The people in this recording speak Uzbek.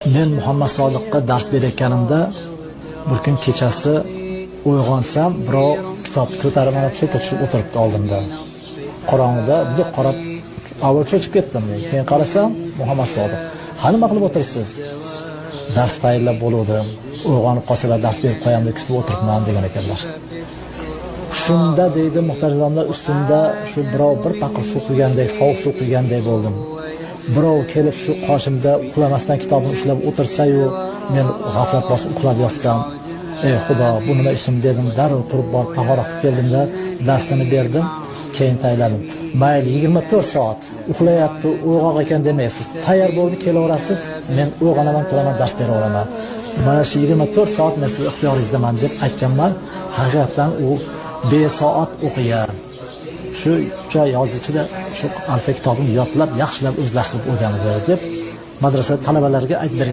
Men Muhammad Sodiqqa dars berayotganimda bir kun kechasi uyg'onsam, birov kitobni ko'tarib mana chetga tushib o'tiribdi oldimda. Qorong'ida bunday qarab avval cho'chib ketdim. Keyin qarasam Muhammad Sodiq. Ha, nima qilib o'tiribsiz? Dars tayyorlab bo'luvdim. Uyg'onib qolsalar dars berib qo'yam deb kutib o'tiribman degan ekanlar. Shunda deydi muhtaramlar, ustimda shu birov bir paqir suv quyganday, sovuq suv quyganday bo'ldim. Birov kelib shu qoshimda uxlamasdan kitobni ushlab o'tirsa-yu, men g'aflat bosib uxlab yotsam, ey Xudo, bu nima ishim dedim, darrov turib borib tahorat qilib keldimda, darsini berdim, keyin tayyorladim. Mayli 24 soat uxlayapti, uyg'oq ekan demaysiz. Tayyor bo'ldi, kelaverasiz, men uyg'onaman, turaman, dars beraveraman. Mana shu 24 soat men siz ixtiyoringizdaman deb aytganman. Haqiqatan u besoat o'qigan. Shu 3 oy yoz ichida shu alfa kitobini yodlab, yaxshilab o'zlashtirib olgan edi deb madrasa talabalariga aytib bergan.